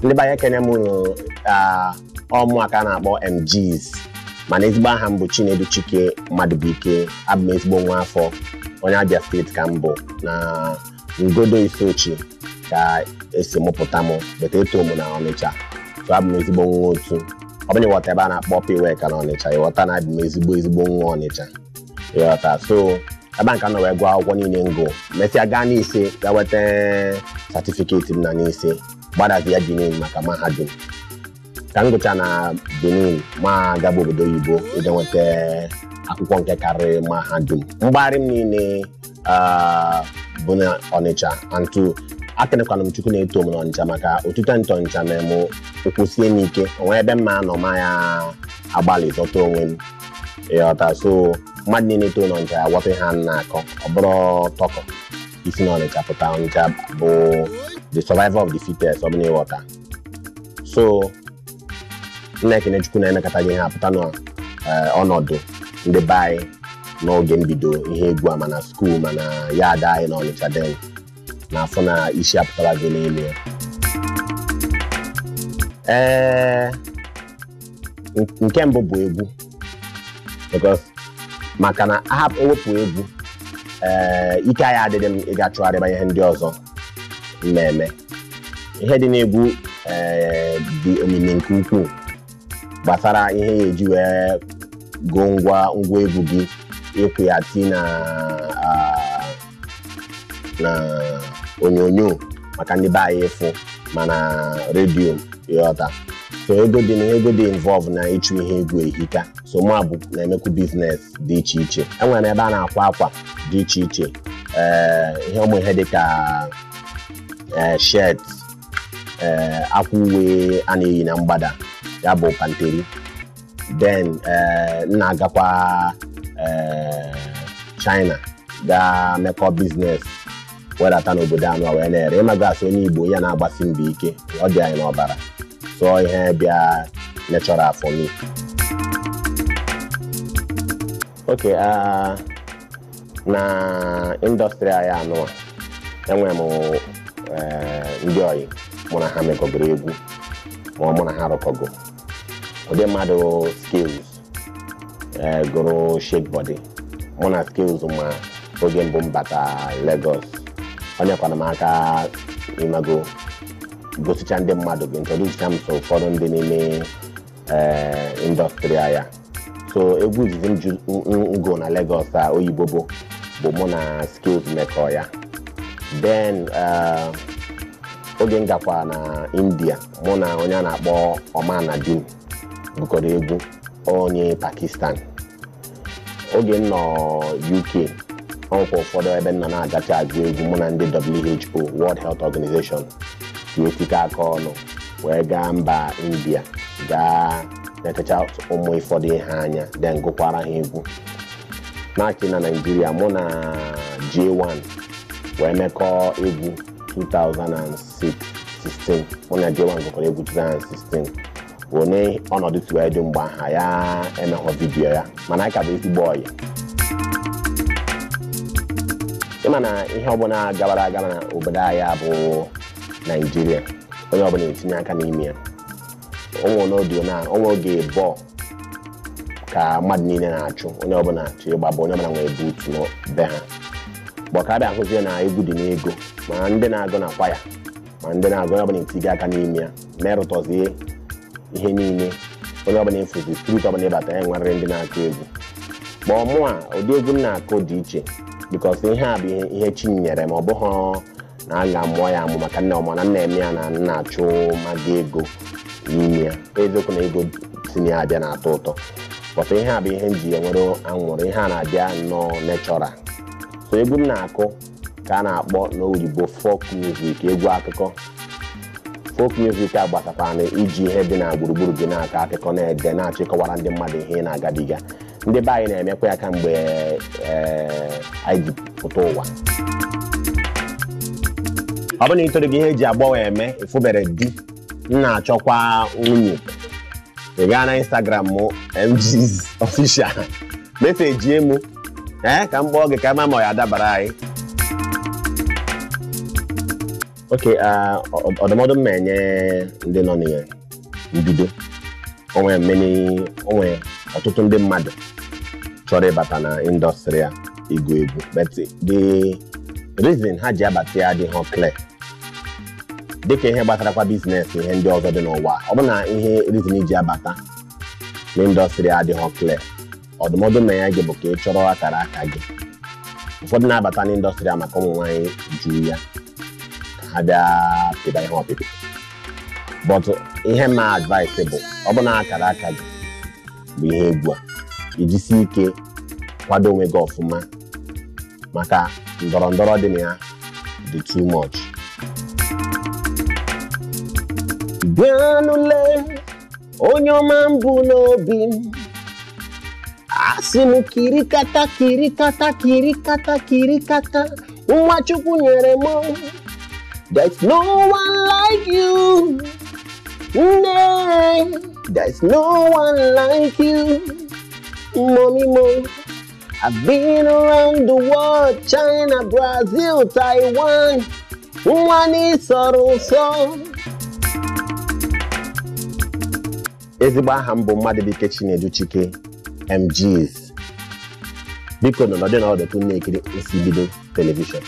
Ndị be anyị, ekene m unu. Ọmụaka a na-akpọ MGs, mana ezigbo aha m bụ Chinedu Chike Mmadụbụike. Abụ m ezigbo nwa afọ onye Abia Steeti ka m bụ, na Ngodo Isochi ka esi mụpụta m, bete eto m na Ọnịcha. So abụ m ezigbo nwa otu ọ bụla ịghọta ebe a na-akpọ Piweka na Ọnịcha, ịghọta na abụ m ezigbo ezigbo nwa Ọnịcha, ịghọta. So ebe a nka nọ wee gụọ akwụkwọ niile ngụ, mesịa gaa n'ise gaa weta certificate m na n'ise, gbadazi ya Benin maka mahadum. Ka m gụcha na Benin, ma gaba obodo oyibo ije nweta akwụkwọ nke karịrị mahadum. Mgbagharị m niile bụ na Ọnịcha antụ. Akenekwana m Chukwu na-eto m n'Ọnịcha, maka otuto ntọ Ọnịcha mere m ụkwụ sie m ike onwe ebe mma nọ ma ya agbalị zọta onwe m, ịghọta. So mmadụ niile too n'Ọnịcha ya ghọta ihe a na-akọ. Ọ bụrụ tọkọ isi n'Ọnịcha pụta, Ọnịcha bụ the survival of the fittest, ọ bụla ịghọta. So nna, ekene Chukwu na-emekọta gị ihe apụta n'ọnọdụ ndị be anyị n'oge mbido ihe egwu a, mana school, mana ya ada anyị n'Ọnịcha den na afọ na isi apụtara gị n'elu ya. Ee, nke mbụ bụ egwu, because maka na ahapụ ewepụ egwu, ee, ike anyị adịghị m ịga chụgharịba ihe ndị ọzọ mmemme. Ihe dị n'egwu, ee, dị omimi nke ukwuu gbasara ihe ya eji wee gụọ ngwa egwu gị, ịkwụ ya ti na onyonyo maka ndị be anyị ịfụ, mana redio, ịghọta. So ego dị na ego dị involve na ịchụ ihe egwu ehika. So mụ abụ na-emekwu business dị iche iche. Enwere ebe a na-akwa akwa dị iche iche, ee, ihe ụmụ ihe dị ka ee shirt, ee, akwa uwe a na-eyi na mgbada, ya bụ panteri. Then ee, m na-agakwa ee China gaa mekọ business, wedata n'obodo anụ a wee na-ere. Ịmago asị onye Igbo ya na-agbasi mbọ ike, ọ dị anyị n'ọbara. So ihe bịa natural for me. Okay, na industry anyị anụ a, enwere m ndị oyi mụ na ha mekọgoro egwu, ma mụ na ha rụkọgo. Ụdị mmadụ Skills gụrụ Shake Body, mụ na Skills ma oge mbụ m bata Lagos, ọ nyekwana m aka, ịmago, gosicha ndị mmadụ gị, introduce m so ụfọdụ ndị n'ime ee industry ya. So egwu izizi m ngo na Lagos a oyibo bụ mụ na Skills mekọ ya. Then oge m gakwa na India, mụ na onye a na-akpọ Oman Nadim gụkọrọ egwu, onye Pakistan. Oge m nọ UK, ọnwụkwa ụfọdụ ebe m nọ na-agacha agụ egwu, mụ na ndị WHO, World Health Organization, wee tikọ aka ọnụ wee gaa mba India gaa na-etecha ụmụ ụfọdụ ihe anya, then gụkwara ha egwu. Na-achị na Naijiria, mụ na J1 wee mekọọ egwu 2016. Mụ na J1 gụkọrọ egwu 2016 one. Ọnọdụ si wee dị mgbe aha ya emeghọ video ya, mana anyị ka bụ ezigbo ọyị. Ịma na ihe ọbụla gabara agaba na obodo anyị bụ Naijiria, onye ọbụla etinye aka n'ime ya. Onwe n'odio na onwe oge bọọlụ ka mmadụ niile na-achụ, onye ọbụla chọ ịgba bọọlụ, onye ọbụla nwere buutu be ha. Gbọ ka abịa ahụzie na egwu dị n'ego, ma ndị na-agụ na kwaya, ma ndị na-agụ, onye ọbụla etinye aka n'ime ya, merụtọzie ihe niile. Onye ọbụla efuzi street ọbụla ịbata ya nwerịrị ndị na-akụ egwu. Kpọọ mụ a, ụdị egwu m na-akụ dị iche, because ihe a bụ ihe chi nyere ma ọ bụghị na a ga-amụọ ya amụ, maka nna ọma na nna eme ya na nna achụ mmadụ ego n'ime ya. Eziokwu na ego si ya abịa na-atọ ụtọ, but ihe a bụ ihe m ji enwere anwụrụ. Ihe a na-abịa nnọọ natural. So egwu m na-akụ ka a na-akpọ n'oyibo folk music, egwu akụkọ. Folk music a gbasakwa na iji ihe dị na gburugburu gị na-akọ akụkọ, na-ede, na-achịkọwara ndị mmadụ ihe ị na-agabiga. Ndị be anyị na-emekwa ya kamgbe anyị ji pụta ụwa. Ọ bụrụ na ịtoro gị ihe eji agbọghọ eme ịfụbere di m na-achọkwa nwunye, ị gaa na Instagram mụ, MGs Official, message mụ, ee, ka m kpọọ gị ka ma ọ ya adabara anyị. Okay, ọdụmọdụ m na-enye ndị nọ na mbido, onwe many, onwe ọtụtụ ndị mmadụ chọrọ ịbata na industry a ịgụ egwu, but the reason ha ji abata ya adịghị clear, dịka ihe gbasarakwa business, ihe ndị ọzọ dị n'ụwa. Ọ bụ na ihe reason iji abata na industry adịghị clear, ọdụmọdụ na ya gị bụ ka ị chọrọ akara aka gị. Ụfọdụ na-abata n'industry a maka ụmụ nwaanyị juru ya ka ha bịa pịba ihe ọpịpị, but ihe ma advice bụ, ọ bụ na akara aka gị bụ ihe egwu a, ijisi ike kwado onwe gị ọfụma, maka ndọrọ ndọrọ dị na ya dị too much. Bịanụle onye ọma mbụ n'obi m, asị m kirikata kirikata kirikata kirikata nwa Chukwu nyere m. There's no one like you, nne. There's no one like you, mommy mo. I've been around the world, China, Brazil, Taiwan, nwa n'ịsọrọ ụsọ. Ezigbo aha m bụ Mmadụbụike Chinedu Chike MGs. Biko nọdụ n'ọdụ na-ekiri Nsibido Television.